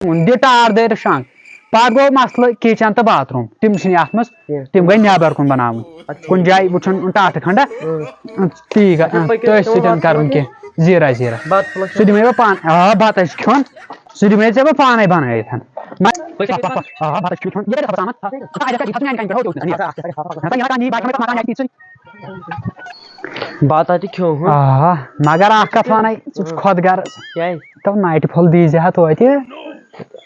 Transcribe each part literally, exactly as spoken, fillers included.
کُن، دِ ٹار دٲرِتھ شنٛگ۔ پتہٕ گوٚو مسلہٕ کچن تہٕ باتھ روٗم، تِم چھِنہٕ یتھ منٛز، کینٛہہ۔ تِم گٔے نٮ۪بر کُن بناوٕنۍ۔ اچھا۔ کُنہِ جایہِ وٕچھُن ٹاٹہٕ کھنڈا، اۭں۔ تی گا-، اچھا، اۭں، پٔکِو تٔتھۍ تُہۍ سۭتۍ وۄنۍ کرُن کینٛہہ۔ زیٖرا زیٖرا۔ بتہٕ پھوٚلہ سُہ دِمے بہٕ پانہٕ۔ آ، بتہٕ چھُ کھیوٚن، سُہ دِمے ژےٚ بہٕ پانے بنٲیِتھ۔ پٔکِو، پٔکِو، پٔکِو۔ آ، بتہٕ چھُ کھیوٚن۔ یہِ کتہِ آسان؟ آ، یہِ کتہِ آسان؟ میانہِ کامہِ پٮ۪ٹھ، ہو، کیٛاہ، کیٛاہ، کیٛاہ، کیٛاہ، کیٛاہ، کیٛاہ، کیٛاہ، کیٛاہ، کیٛاہ، کیٛاہ، کیٛاہ، کیٛاہ، کیٛاہ، بتہٕ تہِ کھیوٚو، ہُہ۔ آ، مگر اکھ کتھ ونے، ژٕ چھُکھ خۄد غرض۔ کیٛازِ؟ تو نایٹہِ پھوٚل دیٖزِ ہا توتہِ۔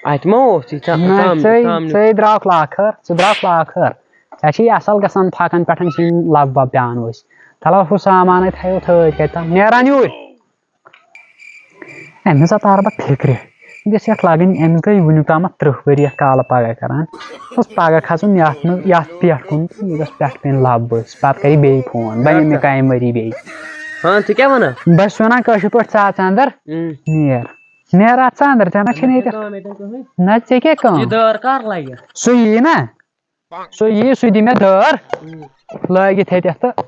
اتہِ ما اوس یہِ ژےٚ نہ، کم، ژٕے، کم نیوٗ؟ ژٕے درٛاکھ لاکھر، ژٕ درٛاکھ لاکھر۔ ژےٚ چھے اصل گژھان پھکن پٮ۪ٹھ چھِ یِم لب بب پٮ۪وان ؤسۍ۔ تھلو ہُہ سامان ہے تھٲیِو تھٲوِتھ کتہِ تام۔ نیران یوٗرۍ۔ أمِس ہا تارٕ بہٕ فِکرِ۔ یہِ گژھِ یَتھ لَگٕنۍ، أمِس گٔے وٕنیُک تامَتھ تٕرٛہ ؤری یَتھ کالہٕ پَگاہ کَران۔ بَس پَگاہ کھَسُن یَتھ منٛز، یَتھ پٮ۪ٹھ کُن تہٕ یہِ گژھِ پٮ۪ٹھ پٮ۪ن لَب بٔسۍ۔ پَتہٕ کَرِ بیٚیہِ فون، بَنہِ مےٚ کامہِ ؤری بیٚیہِ۔ ہاں، ژٕ کیٛاہ وَنان؟ بہٕ چھُس وَنان کٲشِر پٲٹھۍ، ژٕ اَژ اَندَر، اۭں۔ نیر۔ نیر اَژ ژٕ اَندَر، ژےٚ نہ چھے نہٕ ییٚتٮ۪تھ۔ کٲم ییٚتٮ۪ن کٕہٕنۍ۔ نہ، ژےٚ کیٛاہ کٲم؟ یہِ دٲر کَر لَگہِ؟ سُہ یی نا۔ سُہ یی، سُہ دی مےٚ دٲر، اۭں۔ لٲگِتھ ییٚتٮ۪تھ تہٕ۔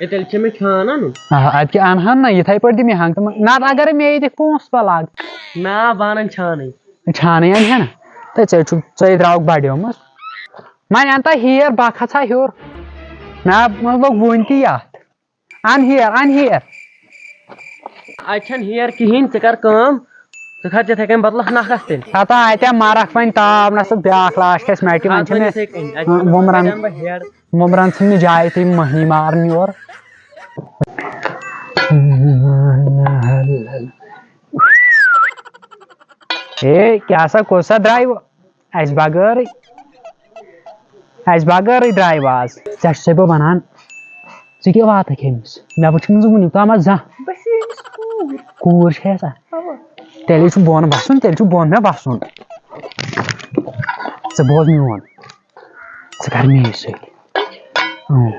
ہے، تیٚلہِ چھِ مےٚ چھان اَنُن۔ آ، اَدٕ کیٛاہ اَنہٕ ہن نہ، یِتھَے پٲٹھۍ دِ مےٚ ہَن تہٕ مہ-، نَتہٕ اَگرَے مےٚ ییٚتہِ پونٛسہٕ بَلاگ۔ نہ، بہٕ اَنَن چھانٕے۔ چھانٕے اَنہِ ہا نہ؟ تہٕ ژےٚ چھُ، ژےٚ درٛاوُکھ بَڑیومُت۔ وۄنۍ اَن تہٕ ہیر، بہٕ کھژٕ ہا ہیوٚر۔ مےٚ منٛز لوٚگ وُنہِ تہِ یَتھ۔ اَن ہیر، اَن ہیر۔ اَتہِ چھَنہٕ ہیر کِہیٖنۍ، ژٕ کَر کٲم، ژٕ کھژ یِتھَے کٔنۍ بدلَکھ نَکھَس تیٚلہِ۔ ہتا اَتہِ مَرَکھ وۄنۍ تاونَس تہٕ بیٛاکھ لاش کھسہِ مَٹہِ، وۄنۍ کھژ چھِ وۄنۍ مےٚ یِتھَے کٔنۍ، اَتہِ ہاں، چھَنہٕ وُمرَن، کَتہِ اَنہٕ بہٕ ہیر؟ وُمرَن ژھٕن نہٕ جایہِ تہِ یِم مٔہنی مارنہِ یورٕ۔ ہے، کیٛاہ سا، کوٚت سا درٛاے وۄنۍ؟ اَسہِ بغٲرٕے، اَسہِ بغٲرٕے درٛاے واز۔ ژےٚ چھُسَے بہٕ وَنان، ژٕ کیٛاہ واتَکھ أمِس؟ مےٚ وٕچھ نہٕ ژٕ وٕنیُک تامَتھ زانٛہہ۔ بَس یہِ أمِس کوٗر۔ کوٗر چھےٚ سا؟ اَوا۔ تیٚلے چھُ بۄن وَسُن، تیٚلہِ چھُ بۄن مےٚ وَسُن۔ ژٕ بوز میون، ژٕ کَر مے سۭتۍ۔ اۭں۔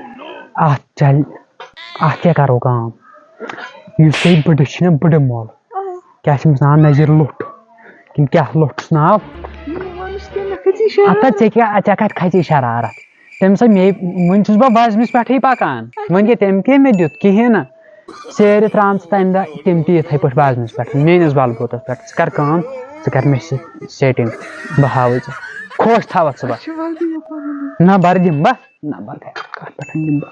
اَتھ چَلہِ، اَتھ کیٛاہ کَرو کٲم؟ یُس تۄہہِ بٕڈٕ چھِنہ، بٕڈٕ مول، کیٛاہ چھِ أمِس ناو؟ نذیٖر لوٚٹھ کِنہٕ کیٛاہ لوٚٹھ چھُس ناو؟ یہِ وَنُس کیٛاہ، مےٚ کھٔژی شرارت۔ ہتا ژےٚ کیٛاہ، ژےٚ کَتہِ کھژی شرارت؟ تٔمِس ہا مے، وٕنہِ چھُس بہٕ وزمِس پٮ۪ٹھٕے پَکان۔ وٕنہِ کیٛاہ، تٔمۍ کیٛاہ مےٚ دیُت؟ کِہیٖنۍ نہٕ۔ سیرِ ترٛامژٕ تَمہِ دۄہ تِم تہِ یِتھَے پٲٹھۍ وزمِس پٮ۪ٹھ، میٛٲنِس بَلبوٗتَس پٮ۪ٹھ۔ ژٕ کَر کٲم، ژٕ کَر مےٚ سۭتۍ setting، بہٕ ہاوَے ژےٚ۔ خۄش تھاوَتھ ژٕ بہٕ۔ اچھا، وَلہٕ دِمو پَنُن۔ نمبر دِمہٕ بہٕ، نمبر کَتہِ، کَتھ پٮ۪ٹھ دِمہٕ بہٕ؟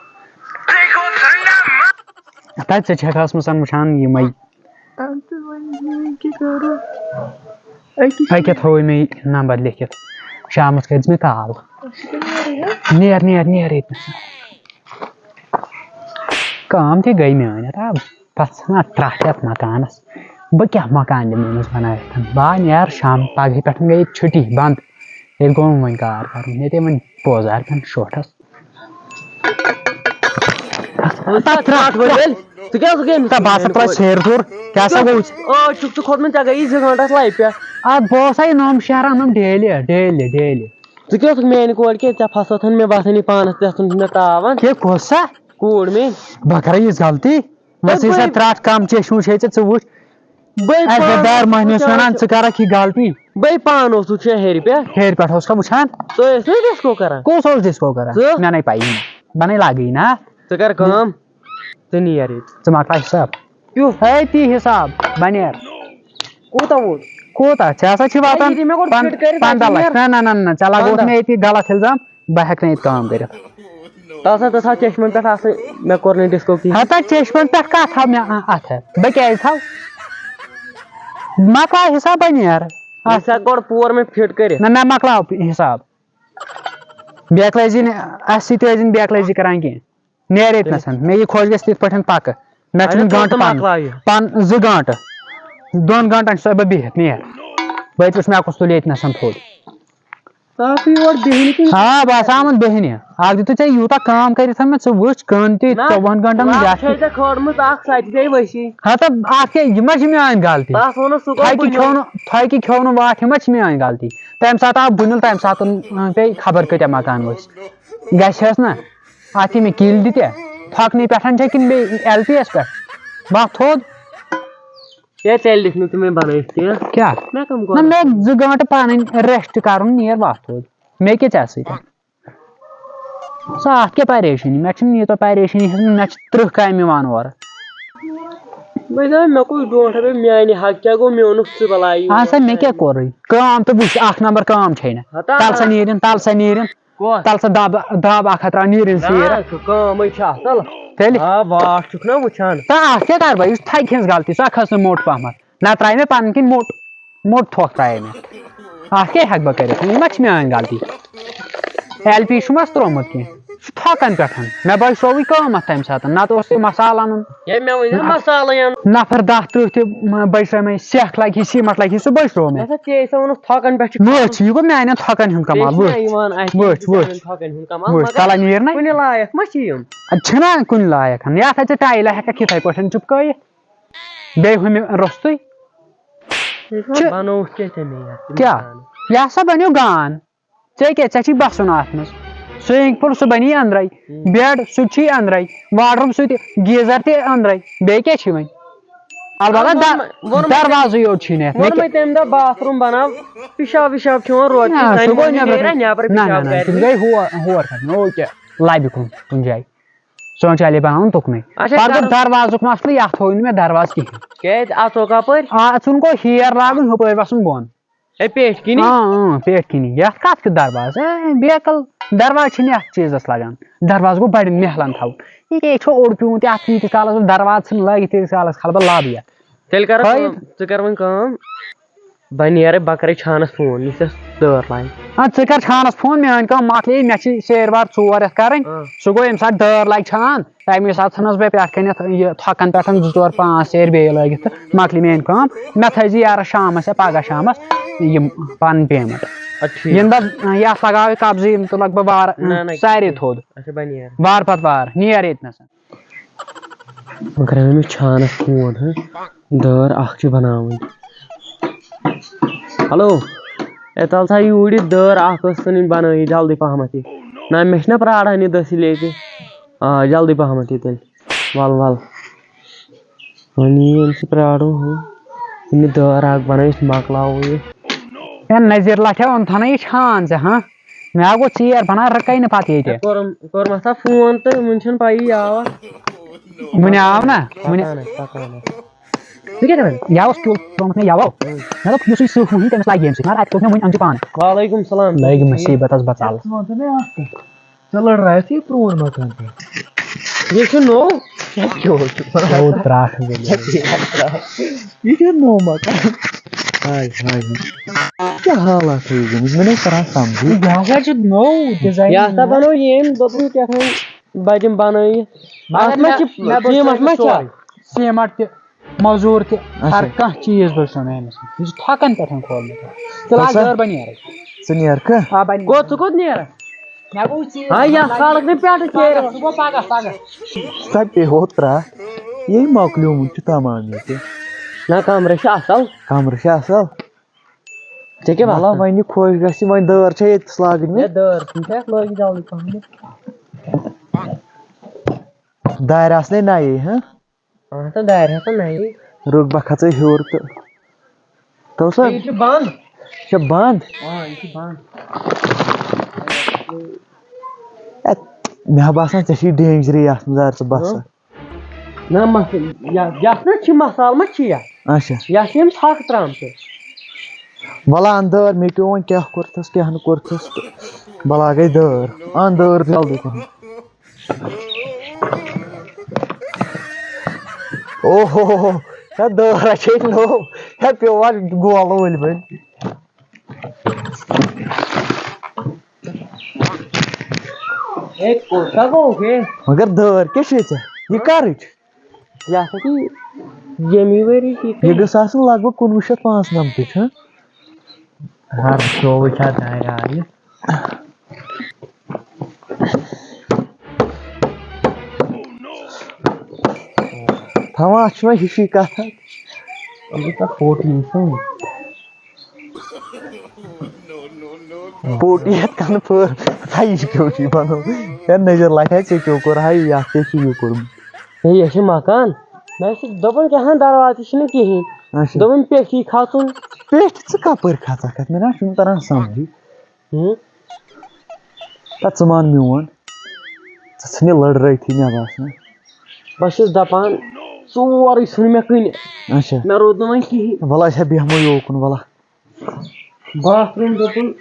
تَتہِ ژٕ چھَکھ ٲسمٕژ وٕچھان یِمَے۔ اَدٕ وۄنۍ کیٛاہ کَرو؟ أکِس أکیٛاہ تھوٚوُے مےٚ یہِ نمبر لیکھِتھ۔ شامَس کٔرۍ زِ مےٚ call۔ اَسہِ چھِ تیٚلہِ نیرٕے، ہا؟ نیر، نیر، نیر ییٚتہِ نَس۔ کٲم تہِ گٔے میٛٲنۍ، یَتھ آو پَژھ نا ترٛٹھ یَتھ مکانَس۔ بہٕ کیٛاہ مکان دِمہٕ أمِس بَنٲوِتھ؟ بہٕ ہا نیرٕ شام، پَگہٕے پٮ۪ٹھ گٔے ییٚتہِ چھُٹی بنٛد۔ ییٚتہِ گوٚو نہٕ وۄنۍ کار کَرُن، ییٚتہِ وۄنۍ پوزار پٮ۪ن شوٹھَس۔ تَتھ ترٛٹھ وٲلۍ، ژٕ کیٛاہ اوسُکھ أمِس تہٕ بہٕ ہسا ترٛاوٕ سیرِ دوٗر، کیٛاہ سا گوٚو ژےٚ؟ ٲٹھ چھُکھ ژٕ کھوٚتمُت، ژےٚ گٔیی زٕ گٲنٛٹہٕ اَتھ لَبہِ پٮ۪ٹھ۔ اَدٕ بہٕ اوسَے نوٚم شہرا نوٚم daily، daily، daily۔ ژٕ کیٛاہ اوسُکھ میٛانہِ کورِ کیٛاہ، ژےٚ پھسوتھن مےٚ باسان یہِ پانَس پٮ۪ٹھ ژھُن مےٚ تاوان۔ ہے کۄس سا؟ کوٗر میٛٲنۍ۔ بہٕ کَرٕ یِژھ غلطی؟ وۄنۍ ژٕ چھے سا بہٕ ترٛٹھ کم چیٚچھمٕژ چھے ژےٚ، ژٕ وٕچھ۔ بٔے اَسہِ پانہٕ دار مہنی اوس وَنان، ژٕ کَرَکھ یہِ غلطی۔ بٔے پانہٕ اوسُکھ ژےٚ ہیٚرِ پٮ۪ٹھ۔ ہیٚرِ پٮ۪ٹھ اوس کھا وٕچھان؟ ژٕ ٲسۍ نہٕ disco کران؟ کُس اوس disco کران؟ ژٕ؟ مےٚ نَے پَیی نہٕ۔ مےٚ نَے لَگٕے نہ۔ ژٕ کَر کٲم، ژٕ نیر ییٚتہِ۔ ژٕ مۄکلاو حِساب۔ کیُتھ؟ ہے تی حِساب، بہٕ نیر۔ کوٗتاہ ووت؟ کوٗتاہ؟ ژےٚ ہسا چھی واتان ہے، یہِ دِ مےٚ گۄڈٕ پن-، fit کٔرِتھ، پنٛداہ اَتھ لَچھ۔ نیر۔ نہ، نہ، نہ، نہ، ژےٚ لَگووُتھ پنٛداہ۔ مےٚ ییٚتی غلط اِلزام۔ بہٕ ہٮ۪کہٕ نہٕ ییٚتہِ کٲم کٔرِتھ۔ تَتھ ہا، تَتھ ہا چشمَن پٮ۪ٹھ آسہٕ، مےٚ کوٚر نہٕ disco کِہیٖنۍ۔ ہتا چشمَن پٮ۪ٹھ کَتھ ہا مےٚ اَ-، اَتھٕ؟ بہٕ کیٛازِ تھاوٕ؟ مۄکلاو حِساب، بہٕ نیرٕ۔ اَتھ ژےٚ کوٚر پوٗرٕ مےٚ fit کٔرِتھ۔ نہ، مےٚ مۄکلاو حِساب۔ بیکلٲزی نہٕ، اَسہِ سۭتۍ ٲسۍ زِ نہٕ بیکلٲزی کَران کینٛہہ۔ نیرٕ ییٚتہِ نَسَن۔ مےٚ یہِ خۄش گژھِ تِتھ پٲٹھۍ پَکہٕ۔ مےٚ چھُنہٕ اَدٕ گٲنٛٹہٕ ژٕ پَنُن۔ مۄکلاو یہِ۔ پَن-، زٕ گٲنٛٹہٕ۔ دۄن گٲنٛٹَن چھُسَے بہٕ بِہِتھ، نیر۔ بہٕ تہِ وٕچھ مےٚ کُس تُلہِ ییٚتہِ نَسَن تھوٚد۔ ژٕ آسہٕ یور بیٚہنہِ کِنہٕ؟ آ، بہٕ آسہٕ آمُت بیٚہنہِ۔ اَکھ دِتُے ژےٚ یوٗتاہ کٲم کٔرِتھ مےٚ، ژٕ وٕچھ کٲنتی نہ، ژۄوُہَن گٲنٛٹَن منٛز لَتھ یَتھ چھے ژےٚ کھٲرمٕژ اَکھ، سۄ تہِ گٔے ؤسی۔ ہَتہٕ اَکھ کیٛاہ، یہِ ما چھِ میٛٲنۍ غلطی؟ تَتھ ووٚنُس سُہ گوٚو تھَکہِ بٕنیُل۔ کھیوٚو نہٕ، تھَکہِ کھیوٚو نہٕ واٹھ، یہِ ما چھِ میٛٲنۍ غلطی؟ تَمہِ ساتہٕ آو بٕنیُل، تَمہِ ساتہٕ پیٚیہِ خبر کۭتیٛاہ مکان ؤسۍ۔ گژھِ حظ نہ؟ اَتھ یہِ مےٚ کِلۍ دِتہِ؟ تھۄکنٕے پٮ۪ٹھ چھا کِنہٕ بیٚیہِ ایل پی یَس پٮ۪ٹھ؟ وَتھ تھوٚد۔ ہے، ژےٚ لیکھ نہٕ ژٕ مےٚ بَنٲیِتھ کینٛہہ۔ کیٛاہ؟ مےٚ کَم نہ، کوٚر؟ مےٚ زٕ گٲنٛٹہٕ پَنٕنۍ rest کَرُن، نیر وَتھ تھوٚد۔ مےٚ کیٛاہ ژےٚ سۭتۍ؟ سۄ اَتھ کیٛاہ پریشٲنی؟ مےٚ چھِنہٕ ییٖژاہ پریشٲنی ہیٚژمٕژ، مےٚ چھِ تٕرٛہ کامہِ یِوان اورٕ۔ وۄنۍ دَپے مےٚ کُس برونٛٹھ ہَے میٛانہِ حق کیٛاہ گوٚو، مےٚ اوٚنُکھ ژٕ بَلاے یور۔ اَہَن سا، مےٚ کیٛاہ کوٚرُے؟ کٲم تہٕ وٕچھ، اَکھ نمبر کٲم چھے نہ۔ ہتا۔ تَلہٕ سا نیٖرِن، تَلہٕ سا نیٖرِن۔ کۄس؟ تَلہٕ سا دَب، دَب اَکھ ہَتھ ترٛاو نیٖرِن نہ، سیٖرا۔ سُہ کٲمٕے چھِ اَصٕل۔ تیٚلہِ؟ آ، واٹھ چھُکھ نہ وٕچھان۔ تہٕ اَتھ کیٛاہ کَرٕ بہٕ؟ یہِ چھُ تھَکہِ ہِنٛز غلطی، سۄ کھٔژ نہٕ موٚٹ پَہمَتھ۔ نَتہٕ ترٛایہِ مےٚ پَنٕنۍ کِنۍ موٚٹ، موٚٹ تھۄکھ ترٛایے مےٚ۔ اَتھ کیٛاہ ہٮ۪کہٕ بہٕ کٔرِتھ؟ یہِ ما چھِ میٛٲنۍ غلطی؟ ایل پی چھُمَس ترٛوومُت کینٛہہ؟ سُہ چھُ تھۄکَن پٮ۪ٹھ۔ مےٚ باسیووُے قۭمَتھ تَمہِ ساتہٕ، نَتہٕ اوس یہِ مصالہٕ اَنُن۔ ہے، مےٚ ؤنۍ زِ مصالہٕ اَن۔ نفر دَہ تٕرٛہ تہِ، م-، بٔچھرٲومَے، سٮ۪کھ لَگہِ ہے، سیٖمَٹھ لَگہِ ہے، سُہ بٔچھرٲو مےٚ۔ اچھا، ژےٚ یہِ ژےٚ ووٚنُتھ تھۄکَن پٮ۪ٹھ چھُ وٕچھ، یہِ گوٚو میٛانٮ۪ن تھۄکَن ہُنٛد کمال، بیٚیہِ چھُنہ وٕچھ۔ یِوان اَتہِ وٕچھ، یہِ وٕچھ۔ میٛانٮ۪ن تھۄکَن ہُنٛد کمال، وٕچھ، مگر تَلَے نیرِ نہ۔ کُنہِ لایق ما چھِ یِم؟ اَدٕ چھِنہ کُنہِ لایق۔ یَتھ ہَسا ٹایلہٕ ہٮ۪کَکھ یِتھَے پٲٹھۍ چُپکٲیِتھ۔ بیٚیہِ ہُمہِ روٚستُے۔ یہِ چھُ چھُ بنووُتھ کیٛاہ ژےٚ مےٚ یَتھ؟ کیٛاہ؟ یہِ ہسا بنیو گان۔ ژےٚ کیٛاہ، ژےٚ چھُے بَسُن اَتھ منٛز۔ سُوِمِنٛگ پوٗل سُہ بَنی أنٛدرَے۔ ہُم۔ بیڈ سُہ تہِ چھُے أنٛدرَے۔ واڈروٗم سُہ تہِ، گیٖزَر تہِ أنٛدرَے۔ بیٚیہِ کیٛاہ چھُے وۄنۍ؟ البتہ آ، ووٚن د-، مےٚ، ووٚن مےٚ، دروازٕ یوت چھُے نہٕ یَتھ۔ ووٚن مےٚ مےٚ تَمہِ دۄہ باتھ روٗم بَناو، پِشاب وِشاب چھُ یِوان روزنہٕ، نہ، سُہ سُہ گوٚو نیرِ نیٚبرٕ۔ نہ، نہ، پِشاب نہ، گَرِ تِم نِش۔ گٔے ہور، ہور کَرنہِ۔ او کیٛاہ، لَبہِ کُن، کُنہِ جایہِ۔ سون چلے بناوُن تُکنُے۔ اچھا، پتہٕ گوٚو کر- دروازُک مسلہٕ، یتھ تھوو نہٕ مےٚ دروازٕ کِہینۍ۔ کیازِ؟ اژو کپٲرۍ؟ آ، ژٕ کُن گوٚو ہیر لاگُن، ہُپٲرۍ وسُن بۄن۔ اے، پیٹھۍ کِنی؟ اۭں، اۭں، پیٹھۍ کِنی۔ یتھ کتھ کیُتھ دروازٕ؟ اے، بیکل دروازٕ چھِنہٕ یتھ چیٖزس لگان۔ دروازٕ گوٚو بڑٮ۪ن محلن تھاوُن۔ یہِ کیٛاہ، یہِ چھُ اوٚڑ پیوٗنت تہِ، اتھ ییٖتِس کالس دروازٕ ژھٕنہٕ لٲگِتھ، تیٖتِس کالس کھالہٕ بہٕ لب یتھ۔ تیٚلہِ کر ژٕ فٲیدٕ؟ کٲم، ژٕ کر وۄنۍ کٲم۔ بہٕ نیرٕ، بہٕ کرے چھانس فون، یُس اَسہِ دٲر لاگہِ۔ اَدٕ ژٕ کر چھانس فون، میٲنۍ کٲم مۄکلے، مےٚ چھِ سیرِ وار ژور یتھ کرٕنۍ۔ آ۔ سُہ گوٚو ییٚمہِ ساتہٕ دٲر لگہِ چھان، تمے ساتہٕ ژھٕنس بہٕ پٮ۪ٹھ کنٮ۪تھ یہِ تھۄکن پٮ۪ٹھ زٕ ژور پانٛژھ سیرِ بیٚیہِ لٲگِتھ تہٕ مۄکلہِ میٲنۍ کٲم۔ مےٚ تھٲیزِ یارس شامس یا پگاہ شامس یِم پنٕنۍ پیمنٹ۔ اَدٕ ٹھیٖک۔ یِنہٕ بہٕ یتھ لگاوٕ قبضہٕ، یِم تُلکھ بہٕ وارٕ نہ، نہ، سارے کِہیٖنۍ۔ تھوٚد۔ اچھا، بہٕ نیرٕ۔ وارٕ پتہٕ وارٕ نیر ییٚتنس۔ وۄنۍ کَرے مےٚ چھانَس فون، ہہ؟ دٲر اَکھ چھِ بَناوٕنۍ۔ ہیلو، اے، تَل سا یوٗرۍ یہِ دٲر اَکھ ٲس ژھٕنٕنۍ بَنٲیِتھ جلدی پَہمَتھ یہِ۔ نہ، مےٚ چھِنہ پرٛاران یہِ دٔسِل ییٚتہِ۔ آ، جلدی پَہمَتھ یہِ تیٚلہِ۔ وَل، وَل۔ وۄنۍ یی أمِس یہِ پرٛارُن ہُہ۔ یِم یہِ دٲر اَکھ بَنٲیِتھ مۄکلاوو یہِ۔ ہے نذیٖر لَٹھیا، اوٚن تھَنا یہِ چھان ژےٚ، ہہ؟ مےٚ ہا گوٚو ژیر، بہٕ نہ رُکے نہٕ پتہٕ ییٚتہِ۔ ہے، کوٚرُم، کوٚرمَتھ سا فون تہٕ وٕنہِ چھَنہٕ پَیی آوا۔ وٕنہِ آو نہ؟ وٕنہِ پَکان ٲسۍ، پَکان ٲسۍ۔ ژٕ کیٛاہ کران؟ یَوٕ اوس کیُل ترٛوومُت مےٚ یَوٕ۔ مےٚ دوٚپ، یُس یہِ سٕہہ ہُہ یی، تٔمِس لاگہِ ییٚمہِ سۭتۍ۔ مگر اَتہِ توٚگ مےٚ وٕنہِ اَنجہِ پانہٕ۔ وعلیکُم سلام۔ لٲگۍ مُصیٖبتَس بَژَل۔ ژٕ وَن تہٕ مےٚ اَکھ کَتھ۔ ژےٚ لٔڑرایَتھ یہِ پرٛون مکان تہِ؟ یہِ چھُ نوٚو۔ کیٛاہ کیٛاہ اوس؟ او ترٛٹھ گٔے۔ یہِ کیٛاہ نوٚو مکان؟ ہاے، ہاے، ہاے۔ کیٛاہ حالات چھِ یہِ گٔمٕژ؟ مےٚ نَے تران سَمجھی۔ یہِ ہسا چھُ نوٚو ڈِزاین۔ یہِ ہسا بنوو ییٚمۍ، دوٚپُن کیٛاہ تام بہٕ دِمہٕ بنٲیِتھ۔ مگر اَتھ ما مےٚ، چھِ مےٚ بوٗز سیٖمَٹھ ما چھِ سورُے۔ اَتھ؟ سیٖمَٹھ تہِ۔ مزوٗر تہِ، اچھا۔ ہر کانٛہہ چیٖز بٔرۍ سۄ مےٚ أمِس نِش۔ یہِ چھُ تھۄکَن پٮ۪ٹھ کھولمُت۔ ژٕ لاگ تَلسا، دٲر، بہٕ نیرٕ۔ ژٕ نیر کھہ؟ آ، بہٕ نیرٕ۔ کوٚت، ژٕ کوٚت نیرَکھ؟ مےٚ گوٚو ژیر۔ ہاے، یَتھ کھالَکھ نہٕ پٮ۪ٹھٕ پَگاہ، کیرِ۔ سُہ گوٚو پَگاہ، پَگاہ۔ سۄ پیٚیہِ ہوٚت ترٛٹھ۔ یہِ مۄکلیومُت چھُ تَمام ییٚتہِ۔ نہ، کَمرٕ چھِ اَصٕل۔ کَمرٕ چھِ اَصٕل۔ ژےٚ کیٛاہ مطلب، باسان؟ وۄنۍ یہِ خۄش گژھِ، وۄنۍ دٲر چھےٚ ییٚتِس لاگٕنۍ مےٚ؟ ہے، دٲر، تِم چھِ اَتھ لٲگِتھ جلدی پَہم۔ دارِ آسنَے نَیی، ہہ؟ اَہَن سا، دارِ ہسا نَیی۔ رُک، بہٕ کھژے ہیوٚر تہٕ۔ تَل سا۔ یہِ چھُ بنٛد۔ یہِ چھا بنٛد؟ آ، یہِ چھُ بنٛد۔ اے، مےٚ ہا باسان، ژےٚ چھُے ڈینجرٕے یَتھ منٛز، اَگر ژٕ باسان۔ نہ، مَس-، یَتھ، یَتھ نہ چھِ مصالہٕ ما چھِ یَتھ؟ اچھا۔ یَتھ چھِ أمۍ ژھَکھ ترٛامژٕ۔ وَلہٕ اَن دٲر، مےٚ پیوٚو وۄنۍ کیٛاہ کوٚرتھَس، کیٛاہ نہٕ کوٚرتھَس تہٕ بہٕ لاگَے دٲر۔ اَن دٲر جلدی پَہَم۔ اوہو، ہے دٲرا چھے نوٚو، ہے پیوٚو اَتھ گولہٕ ؤلۍ ؤلۍ۔ ہے، کوٗتاہ گوٚو ہے؟ مگر دٲر کیٛاہ چھے ژےٚ؟ یہِ کَرٕچ؟ یہِ ہسا چھِ ییٚمی ؤری چھِ یہِ یہِ کٔرِتھ۔ گٔژھ آسٕنۍ لگ بگ کُنوُہ شیٚتھ پانٛژھ نَمتٕچ، ہہ؟ ہر شووٕے چھا دارِ آیہِ۔ تھاوان اَتھ چھُ وۄنۍ ہِشی کَتھا۔ یہِ چھا فوٹیٖن سُنٛد؟ فوٹی یَتھ کَنہٕ پھٔر، ہَتھا یہِ کیٛاہ چھُ یہِ بَنومُت؟ ہے نظر لَگہِ ہا ژےٚ کیٛاہ کوٚر ہا یہِ، یَتھ کیٛاہ چھُ یہِ کوٚرمُت؟ ہے، یہِ چھُ مکان۔ مےٚ چھِ دوٚپُن کیٛاہ تام دروازٕ چھِنہٕ کِہیٖنۍ۔ اچھا۔ دوٚپُن پیٚٹھی کھژُن۔ پیٚٹھۍ ژٕ کَپٲرۍ کھژَکھ اَتھ؟ مےٚ نہ چھُنہٕ تَران سَمجھی۔ ہُم؟ تہٕ ژٕ مان میون، ژٕ ژھٕن یہِ لٔڑرٲوتھٕے مےٚ باسان۔ بہٕ چھُس دَپان، ژٕ سورُے ژھُن مےٚ کٕنِتھ۔ اچھا۔ مےٚ روٗد نہٕ وۄنۍ کِہیٖنۍ۔ وَلہٕ أسۍ ہا بیٚہمو یوکُن وَلہٕ۔ باتھ روٗم دوٚپُن،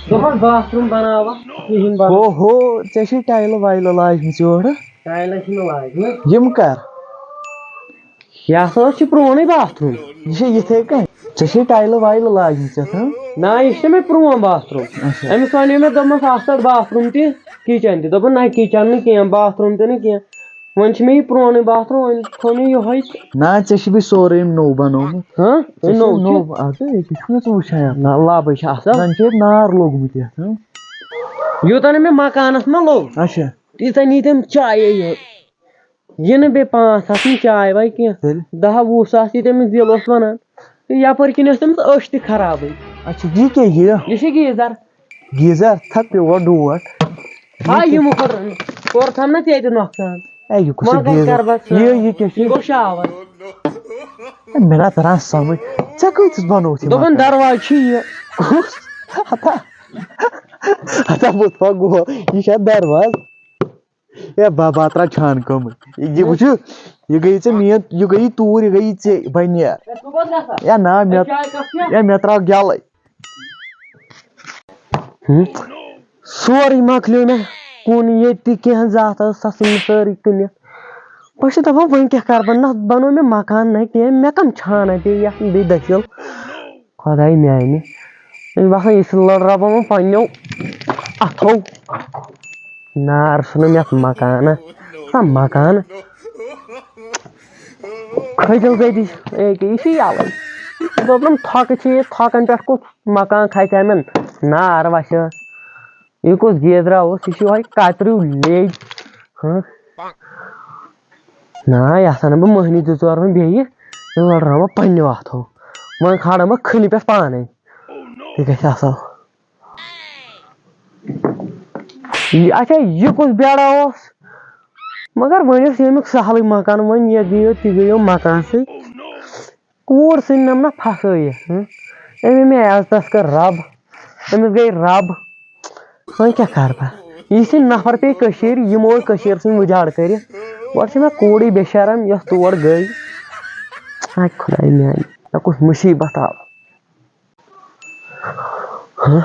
دوٚپُن باتھ روٗم بَناوَکھ، کِہیٖنۍ بَناو۔ ہو ہو، ژےٚ چھے ٹایلہٕ وایلہٕ لاجمٕژ یورٕ؟ ٹایلہٕ چھِ مےٚ لاجمٕژ۔ یِم کر؟ یہِ ہسا اوس یہِ پرٛونُے باتھ روٗم۔ یہِ چھا یِتھے کٔنۍ؟ ژےٚ چھے ٹایلہٕ وایلہٕ لاجمٕژ یَتھ، ہاں؟ نہ، یہِ چھُ مےٚ پرٛون باتھ روٗم۔ اچھا۔ أمِس وَنیو مےٚ، دوٚپمَس، اَتھ ژَٹ باتھ روٗم تہِ، کِچَن تہِ۔ دوٚپُن، نہ، کِچَن نہٕ کینٛہہ، باتھ روٗم تہِ نہٕ کینٛہہ۔ وۄنۍ چھُ مےٚ یہِ پرٛونُے باتھ روٗم، وۄنۍ تھوٚو مےٚ یِہوٚے تہٕ۔ نہ، ژےٚ چھُ بیٚیہِ سورُے أمۍ نوٚو بَنومُت۔ ہاں؟ ژےٚ چھُ نوٚو چھُ۔ نوٚو، اَدٕ ییٚتہِ چھُنہ ژٕ وٕچھان یَتھ۔ نہ، لَبٕے چھِ اَصٕل۔ زَن چھُ ییٚتہِ نار لوٚگمُت یَتھ، ہاں؟ یوٗتاہ نہٕ مےٚ مکانَس منٛز لوٚگ، اچھا۔ تیٖژاہ نی تٔمۍ چایے یوت۔ یہِ نہٕ بیٚیہِ پانٛژھ ساس نہٕ چاے واے کینٛہہ۔ تیٚلہِ؟ دَہ وُہ ساس یہِ تٔمِس دِل اوس وَنان۔ تہٕ یَپٲرۍ کِنۍ ٲسۍ تٔمِس أچھ تہِ خرابٕے۔ اچھا، یہِ کیٛاہ یہِ؟ یہِ چھُ گیٖزَر۔ گیٖزَر؟ تھَپھ پیوٚوا ڈوٹھ۔ ہا، یِمو کوٚر، کوٚر تھَم نہ ژےٚ تہِ نۄقصان۔ اے، یہِ کُس وۄنۍ کَر گیٖزَر؟ کَرٕ بہٕ ژٕ؟ یہِ، یہِ کیٛاہ چھُ؟ یہِ گوٚو شاوَر۔ اے، مےٚ نہ تَران سَمٕجھ۔ ژےٚ کۭتِس بَنووُتھ یہِ دوٚپُن مکان؟ دَروازٕ چھُ یہِ۔ کُس؟ ہتا۔ ہتا بہٕ تھاو گول۔ یہِ چھا دروازٕ؟ اے بابا، ترٛاو چھانہٕ کٲمٕے۔ یہِ وٕچھِو، یہِ گٔیی ژےٚ مین، یہِ گٔیی توٗرۍ، یہِ گٔیی ژےٚ، بَنہِ۔ یا نہ، مےٚ، یا مےٚ ترٛاو گٮ۪لَے۔ ہُم۔ سورُے مۄکلیو مےٚ کُن، ییٚتہِ تہِ کینٛہہ زاتھ ٲس، سۄ ژھٕنۍ مےٚ سٲرٕے کٕنِتھ۔ بہٕ چھُس دَپان، وۄنۍ کیٛاہ کَرٕ بہٕ؟ نہ بَنوو مےٚ مکان، نہ کینٛہہ، مےٚ کَم چھانَے پیٚیہِ یَتھ بیٚیہِ دٔسِل۔ خۄداے میٛانہِ، مےٚ چھُ باسان، یہِ چھُ لٔڑراوان وۄنۍ پنٛنیو اَتھو۔ نار ژھٕنُم یَتھ مکانہٕ، سا مکانہٕ۔ کھٔجِل گٔے دِش، أکے، یہِ چھُ یَلَے۔ دوٚپُن، تھۄکہٕ چھِ یہِ، تھۄکَن پٮ۪ٹھ کُس مکان کھسہِ ہا مےٚ؟ نار وَسہِ۔ یہِ کُس گیزرا اوس؟ یہِ چھُ یِہوٚے کتریو لیج۔ ہاں؟ نہ، یہِ ہسا نہٕ بہٕ مٔہنی زٕ ژور وۄنۍ بیٚیہِ۔ یہِ لڑراوٕ بہٕ پننیو اتھو۔ وۄنۍ کھالن بہٕ کھٔنہِ پٮ۪ٹھ پانے۔ یہِ گژھِ اصل۔ یہِ، اچھا، یہِ کُس بیڑا اوس؟ مگر وۄنۍ اوس ییٚمیُک سہلٕے مکان، وۄنۍ یہِ گٔیو تہِ گٔیو مکانسٕے۔ کوٗر ژھٕنۍ نَم نہ پھسٲیِتھ، ہٕنٛہ؟ أمۍ مےٚ عزتَس کٔر رَب، أمِس گٔے رَب۔ وۄنۍ کیٛاہ کَرٕ بہٕ؟ یہِ چھِ نفر پیٚیہِ کٔشیٖرِ، یِمو کٔشیٖر ژھٕنۍ وُجاڑ کٔرِتھ۔ گۄڈٕ چھِ مےٚ کوٗرٕے بے شرم، یۄس تور گٔے۔ ہاے خۄداے میٛانہِ، مےٚ کُس مُصیٖبت آو۔ ہہ؟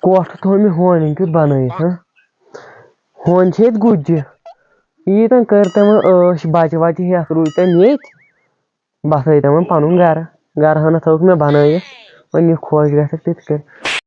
کۄٹھ تھوٚو مےٚ ہونٮ۪ن کیُتھ بَنٲیِتھ، ہہ؟ ہون چھِ ییٚتہِ گُجہِ۔ ییٖتٮ۪ن کٔر تِمَن عٲش، بَچہِ وَچہِ ہٮ۪تھ روٗدۍ تِم ییٚتۍ۔ بَسٲے تِمَن پَنُن گَرٕ۔ گَرٕ ہنا تھٲوٕکھ مےٚ بَنٲیِتھ۔ وۄنۍ یہِ خۄش گژھٮ۪کھ تِتھ کٔنۍ۔